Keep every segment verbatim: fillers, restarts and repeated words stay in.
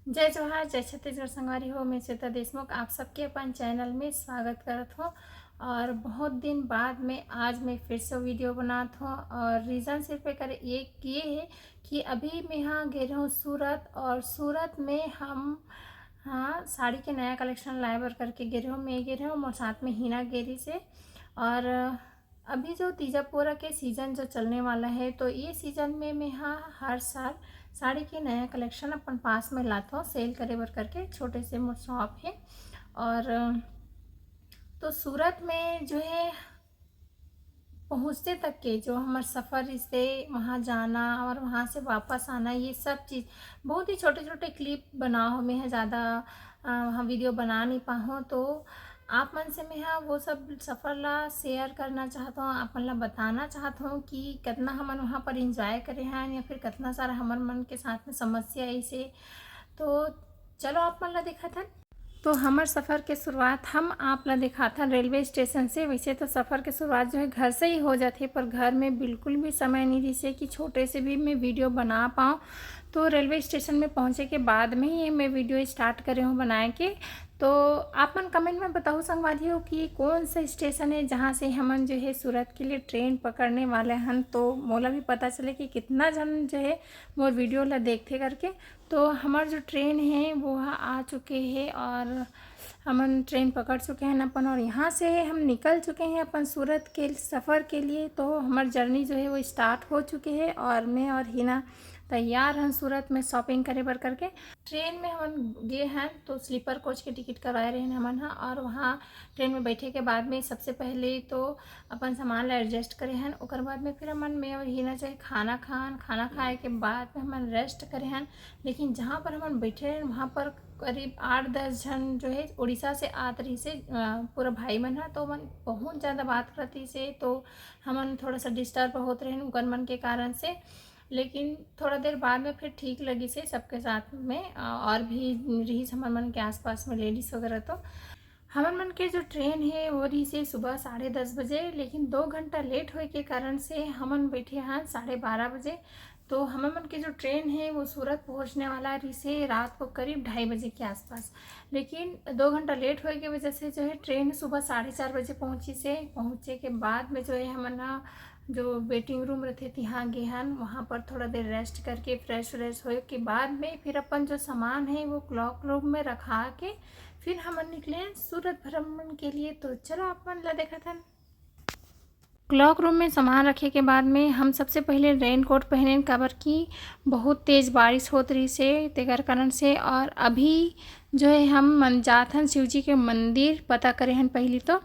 जय जोहार, जय छत्तीसगढ़ संगवारी हो। मैं श्वेता देशमुख आप सबके अपन चैनल में स्वागत करत हूँ। और बहुत दिन बाद में आज मैं फिर से वीडियो बनात हूँ और रीज़न सिर्फ एकर एक ये है कि अभी मैं हाँ गे रहूँ सूरत और सूरत में हम हाँ साड़ी के नया कलेक्शन लाए बर करके गे रहूँ। मैं गे रहूँ और साथ में हिना गे रहिसे। और अभी जो तीजा पोरा के सीजन जो चलने वाला है तो ये सीजन में मैं हाँ हर साल साड़ी के नया कलेक्शन अपन पास में लात हूँ सेल करे बर करके। छोटे से मोर शॉप है। और तो सूरत में जो है पहुँचते तक के जो हमर सफ़र रिहिसे, वहाँ जाना और वहाँ से वापस आना, ये सब चीज़ बहुत ही छोटे छोटे क्लिप बनाओ। मैं ज़्यादा वहाँ वीडियो बना नहीं पाऊँ तो आप मन से मैं हाँ वो सब सफ़र ला शेयर करना चाहत हूँ, आप मन ला बताना चाहत हूँ कि कितना हमन वहाँ पर इंजॉय करे हैं या फिर कितना सारा हमर मन के साथ में समस्या ऐसे। तो चलो आप मन ला दिखाथन। तो हमर सफ़र के शुरुआत हम आप ला दिखाथन रेलवे स्टेशन से। वैसे तो सफ़र के शुरुआत जो है घर से ही हो जाथे, पर घर में बिल्कुल भी समय नहीं रिहिसे कि छोटे से भी मैं वीडियो बना पाऊँ। तो रेलवे स्टेशन में पहुँचे के बाद में ही मैं वीडियो स्टार्ट करे हूँ बनाए के। तो आप मन कमेंट में बताओ संगवारी हो कि कौन सा स्टेशन है जहाँ से हमन जो है सूरत के लिए ट्रेन पकड़ने वाले हन, तो मोला भी पता चले कि कितना जन जो है मोर वीडियो ला देखथे करके। तो हमर जो ट्रेन है वो ह आ चुके है और हमन ट्रेन पकड़ चुके हैं अपन और यहाँ से हम निकल चुके हैं अपन सूरत के सफ़र के लिए। तो हमर जर्नी जो है वो स्टार्ट हो चुके है और मैं और हिना तैयार हन सूरत में शॉपिंग करे बर करके। ट्रेन में हमन गे हन तो स्लीपर कोच के टिकट करवाए रहेन हमन ह और वहाँ ट्रेन में बैठे के बाद में सबसे पहले तो अपन सामान ला एडजस्ट करे हन। ओकर बाद में फिर हमन मैं और हिना जो है खाना खान, खाना खाए के बाद में हमन रेस्ट करे हन। लेकिन जहाँ पर हमन बैठे रहेन वहाँ पर करीब आठ दस झन जो है उड़ीसा से आत रहिसे पूरा भाई मन ह। तो मन बहुत ज़्यादा बात करत रहिसे तो हमन थोड़ा सा डिस्टर्ब होत रहेन उकर मन के कारण से। लेकिन थोड़ा देर बाद में फिर ठीक लगिसे सबके साथ में और भी रिहिस हमर मन के आसपास में लेडीज वगैरह। तो हमर मन के जो ट्रेन है वो रिहिसे सुबह साढ़े दस बजे, लेकिन दो घंटा लेट होए के कारण से हमन बैठे हन साढ़े बारह बजे। तो हमर मन के जो ट्रेन है वो सूरत पहुँचने वाला रिहिसे रात को करीब ढाई बजे के आसपास, लेकिन दो घंटा लेट होए के वजह से जो है ट्रेन सुबह साढ़े चार बजे पहुँचिसे। पहुँचे के बाद में जो है हमन ह जो वेटिंग रूम रहिथे तिहाँ गे हन, वहाँ पर थोड़ा देर रेस्ट करके फ्रेश व्रेश होए के बाद में फिर अपन जो सामान है वो क्लॉक रूम में रखा के फिर हमन निकले हन सूरत भ्रमण के लिए। तो चलो आप मन ला देखाथन। क्लॉक रूम में सामान रखे के बाद में हम सबसे पहले रेनकोट पहनेन, काबर कि बहुत तेज बारिश होत रहिसे तेकर कारण से। और अभी जो है हम मन जात हन शिव जी के मंदिर पता करे हन पहली तो,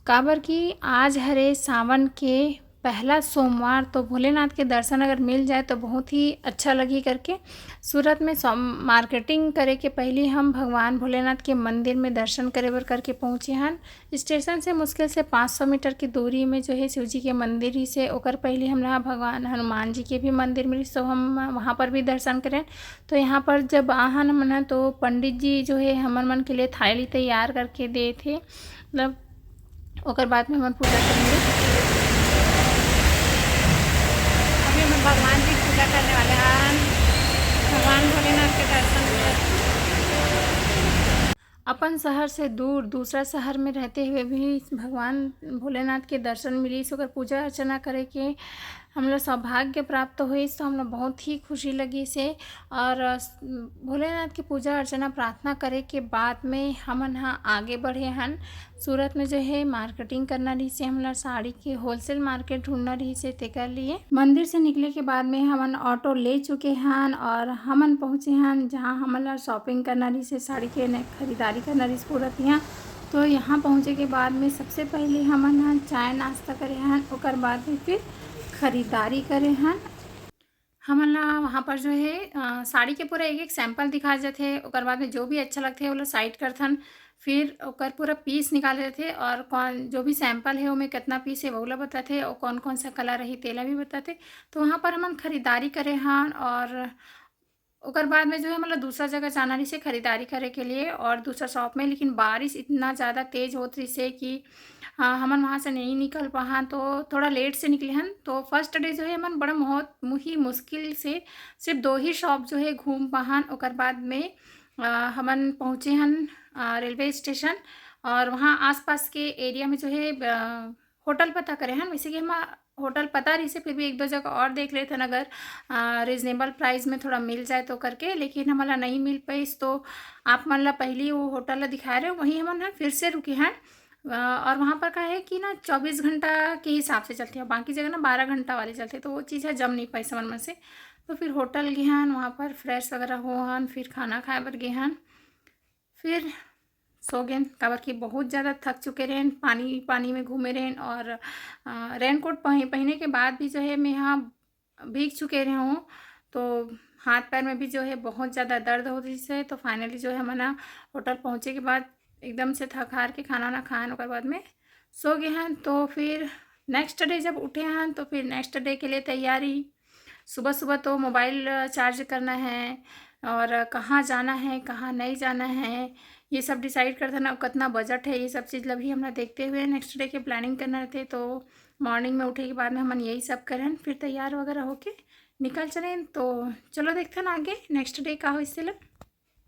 काबर कि आज हरे सावन के पहला सोमवार, तो भोलेनाथ के दर्शन अगर मिल जाए तो बहुत ही अच्छा लगही करके सूरत में सो-, मार्केटिंग करे के पहली हम भगवान भोलेनाथ के मंदिर में दर्शन करे बर करके पहुँचे हन। स्टेशन से मुश्किल से पाँच सौ मीटर की दूरी में जो है शिव जी के मंदिर रिहिसे, ओकर पहली हमला भगवान हनुमान जी के भी मंदिर मिलिस, तो हम वहाँ पर भी दर्शन करेन। तो यहाँ पर जब आहन हमन ह, तो पंडित जी जो है हमर मन के लिए थाली तैयार करके दे थे, मतलब ओकर बाद में हमन पूजा करेंगे। अभी हमन भगवान जी की पूजा करने वाले हैं, भगवान भोलेनाथ के दर्शन में। अपन शहर से दूर दूसरा शहर में रहते हुए भी भगवान भोलेनाथ के दर्शन मिलिस, ओकर पूजा अर्चना करे के हमला सौभाग्य प्राप्त होइस, तो हमला बहुत ही खुशी लगिस हे। और भोलेनाथ के पूजा अर्चना प्रार्थना करे के बाद में हमन ह आगे बढ़े हन। सूरत में जो है मार्केटिंग करना रहिस हे, हमला साड़ी के होलसेल मार्केट ढूंढना रहिस हे, तेकर लिए मंदिर से निकले के बाद में हमन ऑटो ले चुके हन और हमन पहुँचे हन जहाँ हमन ला शॉपिंग करना रहिस हे, साड़ी के ने-, खरीदारी करना रहिस पूरा तिहाँ। तो यहाँ पहुँचे के बाद में सबसे पहले हमन ह चाय नाश्ता करे हन, ओकर बाद में फिर खरीदारी करे हन। हमन ला वहाँ पर जो है, अ, साड़ी के पूरा एक एक सैंपल दिखा जाथे, ओकर बाद में जो भी अच्छा लगथे ओला साइड करथन, फिर ओकर पूरा पीस निकाले जाथे और कौन जो भी सैंपल है ओमे कितना पीस है वो ला बताथे और कौन कौन सा कलर रही तेला भी बताथे। तो वहाँ पर हमन खरीदारी करे हन और ओकर बाद में जो है, मतलब, दूसरा जगह जाना रहिसे खरीदारी करे के लिए और दूसरा शॉप में, लेकिन बारिश इतना ज़्यादा तेज होत रहिसे कि, हाँ, हमन वहाँ से नहीं निकल पाहान, तो थोड़ा लेट से निकले हन। तो फर्स्ट डे जो है, हमन बड़ा बहुत ही मुश्किल से सिर्फ दो ही शॉप जो है घूम पाहान। ओकर बाद में, अ, हमन पहुँचे हन, अ, रेलवे स्टेशन और वहाँ आसपास के एरिया में जो है, अ, होटल पता करे हन। वैसे कि हम होटल पता रहिसे, फिर भी एक दो जगह और देख लेथन, अगर, अ, रीजनेबल प्राइस में थोड़ा मिल जाए तो करके, लेकिन हमन ला नहीं मिल पाइस। तो आप मन ला पहली वो होटल ला दिखाए रहे, वहीं हमन ह फिर से रुके हन। अ, और वहाँ पर का है कि ना, चौबीस घंटा के हिसाब से चलथे, और बाकी जगह ना बारह घंटा वाले चलथे, तो वो चीज़ है जम नहीं पाइस हमन मन से। तो फिर होटल गे हन, वहाँ पर फ्रेश वगैरह हो हन, फिर खाना खाए बर गे हन, फिर सो गेन, काबर कि बहुत ज़्यादा थक चुके रहेन, पानी, पानी में घूमे रहेन और, अ, रेनकोट पहि-, पहिने के बाद भी जो है, मैं यहाँ भीग चुके रहे हूँ, तो हाथ पैर में भी जो है, बहुत ज़्यादा दर्द होत रहिसे। तो फाइनली जो है, हमन ह होटल पहुँचे के बाद एकदम से थक हार के खाना वाना खाएन, ओकर बाद में सो गे हन। तो फिर नेक्स्ट डे जब उठे हन, तो फिर नेक्स्ट डे के लिए तैयारी। सुबह सुबह तो मोबाइल, अ, चार्ज करना है और कहाँ जाना है, कहाँ नहीं जाना है, ये सब डिसाइड करथन, कतना बजट है, ये सब चीज़ ला भी हमला देखते हुए नेक्स्ट डे के प्लानिंग करना रहथे। तो मॉर्निंग में उठे के बाद में हमन यही सब करन, फिर तैयार वगैरह होके निकल चलेन। तो चलो देखथन आगे नेक्स्ट डे का होइस तेला।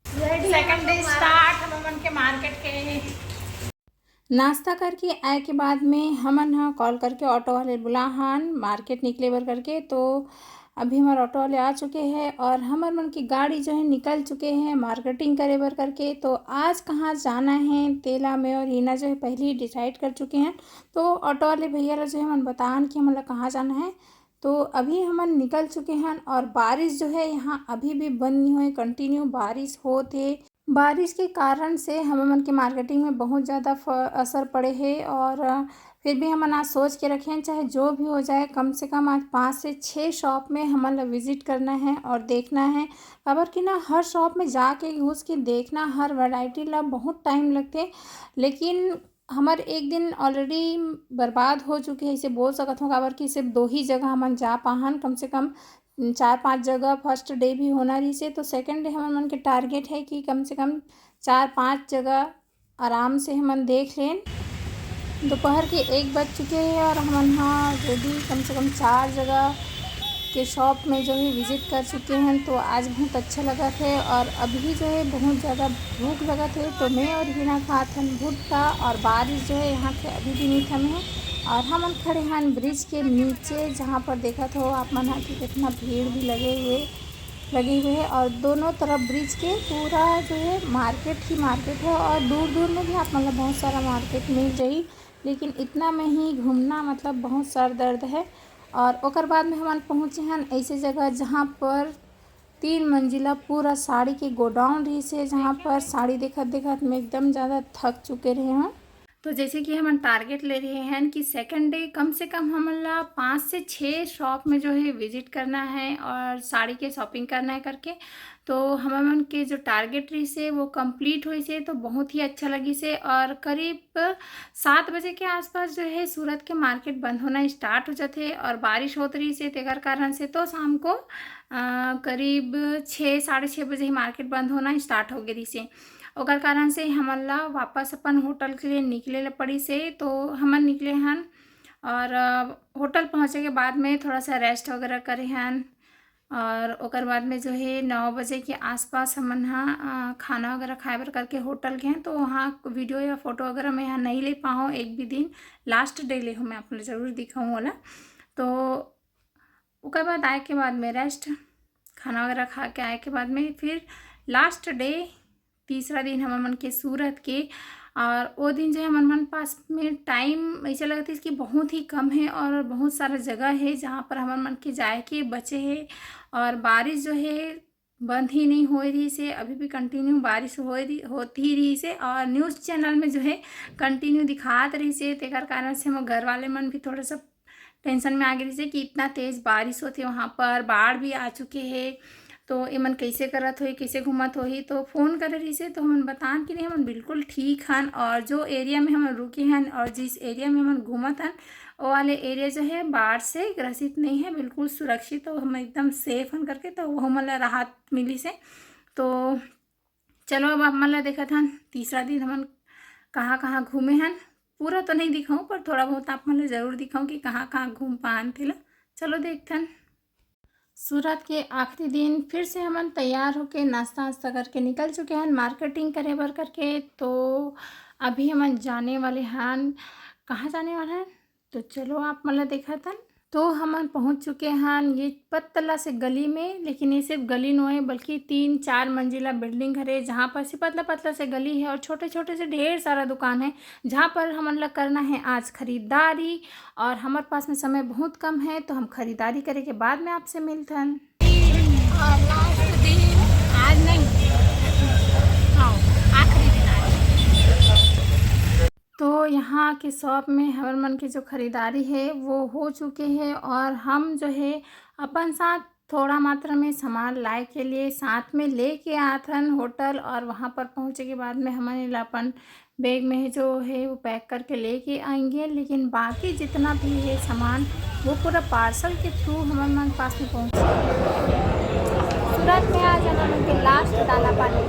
सेकंड डे स्टार्ट हम मन के मार्केट के। नाश्ता करके आए के बाद में हमन ह कॉल करके ऑटो वाले बुला हन मार्केट निकले बर करके। तो अभी हमार ऑटो वाले आ चुके हैं और हमर मन की गाड़ी जो है निकल चुके हैं मार्केटिंग करे बर करके। तो आज कहाँ जाना है, तेला मैं और हीना जो है पहले ही डिसाइड कर चुके हैं। तो ऑटो वाले भैया ला जो है हमन बतान कि हमन ला कहाँ जाना है। तो अभी हमन निकल चुके हैं और बारिश जो है यहाँ अभी भी बंद नहीं हुए, कंटिन्यू बारिश होत हे। बारिश के कारण से हमन के मार्केटिंग में बहुत ज़्यादा फ-, असर पड़े हे और फिर भी हमन आज सोच के रखे हैं, चाहे जो भी हो जाए, कम से कम आज पाँच से छः शॉप में हमन ला विजिट करना है और देखना है। काबर कि ना, हर शॉप में जाके घुस के देखना, हर वैरायटी ला बहुत टाइम लगथे, लेकिन हमर एक दिन ऑलरेडी बर्बाद हो चुके हे, इसे बोल सकत हूँ, काबर कि सिर्फ दो ही जगह हमन जा पाहन, कम से कम चार पांच जगह फर्स्ट डे भी होना रहिसे। तो सेकंड डे हमन मन के टारगेट है कि कम से कम चार पांच जगह आराम से हमन देख लेन। दोपहर के एक बज चुके हैं और हमन हा already कम से कम चार जगह के शॉप में जो है विजिट कर चुके हैं। तो आज बहुत अच्छा लगा थे और अभी जो है बहुत ज़्यादा भूख लगा थे। तो मैं और हीना खात हन भुट्टा और बारिश जो है यहाँ के अभी भी नहीं थमे है। और हमन खड़े हन ब्रिज के नीचे, जहाँ पर देखत हो आप मन हा कि कितना भीड़ भी लगे हुए, लगे हुए है और दोनों तरफ ब्रिज के पूरा जो है मार्केट ही मार्केट है और दूर दूर में भी आप मन ला बहुत सारा मार्केट मिल जाही, लेकिन इतना में ही घूमना मतलब बहुत सर दर्द है। और ओकर बाद में हमन पहुँचे हन ऐसे जगह, जहाँ पर तीन मंजिला पूरा साड़ी के गोडाउन रहिसे, जहाँ पर साड़ी देखत देखत में एकदम ज़्यादा थक चुके रहे हूँ। तो जैसे कि हमन टारगेट ले रहे हैं कि सेकंड डे कम से कम हमन ला पाँच से छः शॉप में जो है विजिट करना है और साड़ी के शॉपिंग करना है करके। तो हमन मन के जो टारगेट रहिसे वो कंप्लीट होइसे, तो बहुत ही अच्छा लगिसे। और करीब सात बजे के आसपास जो है सूरत के मार्केट बंद होना स्टार्ट हो जाथे और बारिश होत रहिसे, तेकर कारण से तो शाम को, अ, करीब छः, साढ़े छः बजे ही मार्केट बंद होना स्टार्ट हो गे रहिसे। ओकर कारण से हमन ला वापस अपन होटल के लिए निकले ला पड़िसे। तो हमन निकले हन और, अ, होटल पहुँचे के बाद में थोड़ा सा रेस्ट वगैरह करे हन और ओकर बाद में जो है नौ बजे के आसपास हमन हा, अ, खाना वगैरह खाए बर करके होटल गए हैं। तो वहाँ वीडियो या फोटो वगैरह मैं यहाँ नहीं ले पाऊँ एक भी दिन, लास्ट डे ले हूँ, मैं आप लोग जरूर दिखाऊँ वाला। तो ओकर बाद आए के बाद में रेस्ट, खाना वगैरह खा के आए के बाद में फिर लास्ट डे, तीसरा दिन हमर मन के सूरत के, और वो दिन जो है हमर मन पास में टाइम ऐसे लगत है कि बहुत ही कम है और बहुत सारा जगह है जहाँ पर हमर मन के जाए के बचे है। और बारिश जो है बंद ही नहीं होए रहिसे, अभी भी कंटिन्यू बारिश होए रही, होती ही रहिसे और न्यूज़ चैनल में जो है कंटिन्यू दिखात रहिसे, तेकर कारण से हमर घर वाले मन भी थोड़ा सा टेंशन में आ गे रहिसे कि इतना तेज बारिश होथे, वहाँ पर बाढ़ भी आ चुके हे। तो एमन कइसे करत होही, कइसे घूमत होही। तो फ़ोन करे रहिसे, तो हमन बतान कि नहीं, हमन बिल्कुल ठीक हन, और जो एरिया में हमन रुके हन और जिस एरिया में हमन घूमत हन, वो वाले एरिया जो है बाढ़ से ग्रसित नहीं है, बिल्कुल सुरक्षित, तो हम एकदम सेफ हन करके, तो वो हमन ला राहत मिलिस हे। तो चलो, अब आप मन ला देखत हन, तीसरा दिन हमन कहाँ-कहाँ घूमे हन। पूरा तो नहीं दिखाऊँ, पर थोड़ा बहुत आप मन ला जरूर दिखाऊँ कि कहाँ-कहाँ घूम पान तेला। चलो देखथन। सूरत के आखिरी दिन फिर से हमन तैयार होके नाश्ता-वास्ता करके निकल चुके हन marketing करे बर करके। तो अभी हमन जाने वाले हन, कहाँ जाने वाले हन? तो चलो आप मन ला देखत हन। तो हमन पहुंच चुके हन ये पतला से गली में, लेकिन ये सिर्फ गली नोहे बल्कि तीन चार मंजिला building हरे, जहाँ पर से पतला पतला से गली है और छोटे छोटे से ढेर सारा दुकान है, जहाँ पर हमन ला करना है आज खरीदारी। और हमारे पास में समय बहुत कम है, तो हम खरीदारी करे के बाद में आपसे मिलथन। और लास्ट दिन आज नहीं, हाँ, आखिरी दिन आज। तो यहाँ के शॉप में हमर मन के जो खरीदारी है वो हो चुके है, और हम जो है अपन साथ थोड़ा मात्रा में सामान लाए के लिए साथ में लेके आत हन होटल, और वहाँ पर पहुँचे के बाद में हमन एला अपन बैग में जो है वो पैक करके लेके आएंगे। लेकिन बाकी जितना भी है सामान वो पूरा पार्सल के थ्रू हमर मन पास में पहुँचे। सूरत में आज हमन के लास्ट दाना पानी।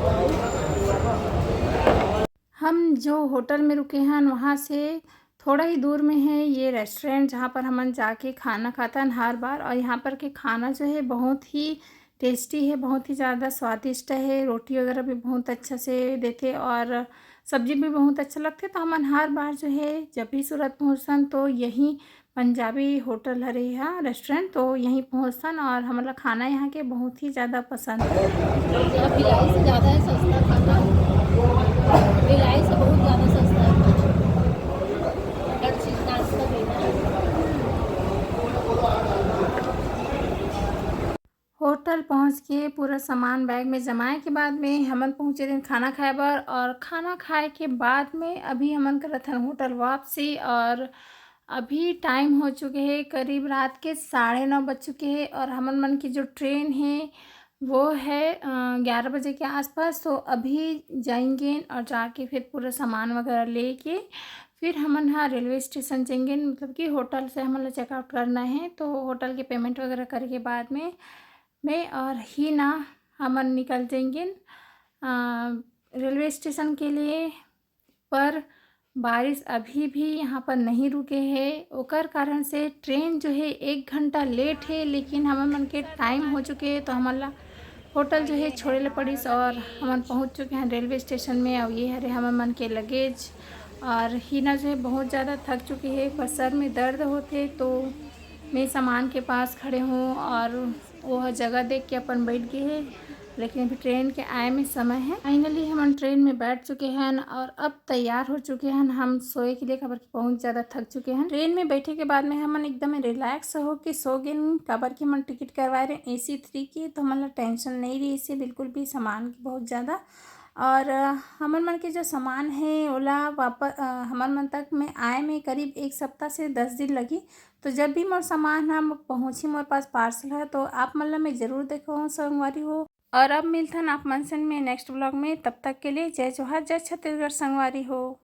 हम जो होटल में रुके हैं वहाँ से थोड़ा ही दूर में है ये रेस्टोरेंट, जहाँ पर हमन जाके खाना खाथन हर बार। और यहाँ पर के खाना जो है बहुत ही टेस्टी है, बहुत ही ज़्यादा स्वादिष्ट है। रोटी वगैरह भी बहुत अच्छा से देथे और सब्जी भी बहुत अच्छा लगथे। तो हमन हर बार जो है जब भी सूरत पहुँचथन तो यहीं पंजाबी होटल हरे यहाँ रेस्टोरेंट, तो यहीं पहुँचथन और हमन ला खाना यहाँ के बहुत ही ज़्यादा पसंद है। भिलाई से ज़्यादा है सस्ता खाना, भिलाई से बहुत ज़्यादा सस्ता है खाना। हर चीज़ नाश्ता देना है। होटल पहुँच के पूरा सामान बैग में जमाए के बाद में हमन पहुँचे दिन खाना खाए बर, और खाना खाए के बाद में अभी हमन करत हन होटल वापसी। और अभी टाइम हो चुके है करीब रात के साढ़े नौ बज चुके है, और हमन मन की जो ट्रेन है वो है ग्यारह बजे के आसपास। तो अभी जाएंगे और जाके फिर पूरा सामान वगैरह लेके फिर हमन हा रेलवे स्टेशन जाएंगे, मतलब कि होटल से हमन ला चेकआउट करना है। तो होटल के पेमेंट वगैरह करे के बाद में मैं और ही ना हमन निकल जाएंगे रेलवे स्टेशन के लिए। पर बारिश अभी भी यहाँ पर नहीं रुके है, ओकर कारण से ट्रेन जो है एक घंटा लेट है, लेकिन हमर मन के टाइम हो चुके है। तो हमन ला होटल जो है छोड़े ले पड़िस और हमन पहुँच चुके हैं रेलवे स्टेशन में। और ये हरे हमर मन के लगेज। और हीना जो है बहुत ज़्यादा थक चुकी है, पर सर में दर्द होते, तो मैं सामान के पास खड़े हूँ और वो जगह देख के अपन बैठ गए है। लेकिन अभी ट्रेन के आए में समय है। फाइनली हमन ट्रेन में बैठ चुके हैं और अब तैयार हो चुके हैं हम सोए के लिए, काबर कि बहुत ज़्यादा थक चुके हैं। ट्रेन में बैठे के बाद में हमन एकदम रिलैक्स होके सो गेन, काबर कि हमन टिकट करवाए रहे एसी थ्री की, तो हमन ला टेंशन नहीं रही इससे बिल्कुल भी सामान की बहुत ज़्यादा। और अ, हमन मन के जो सामान है ओला वापस, अ, हमन मन तक में आए में करीब एक सप्ताह से दस दिन लगी। तो जब भी मोर सामान ह पहुँची मोर पास पार्सल ह, तो आप मन ला मैं जरूर देखाऊँ संगवारी हो। और अब मिलथन आप मन से मैं नेक्स्ट ब्लॉग में। तब तक के लिए जय जोहार, जय छत्तीसगढ़ संगवारी हो।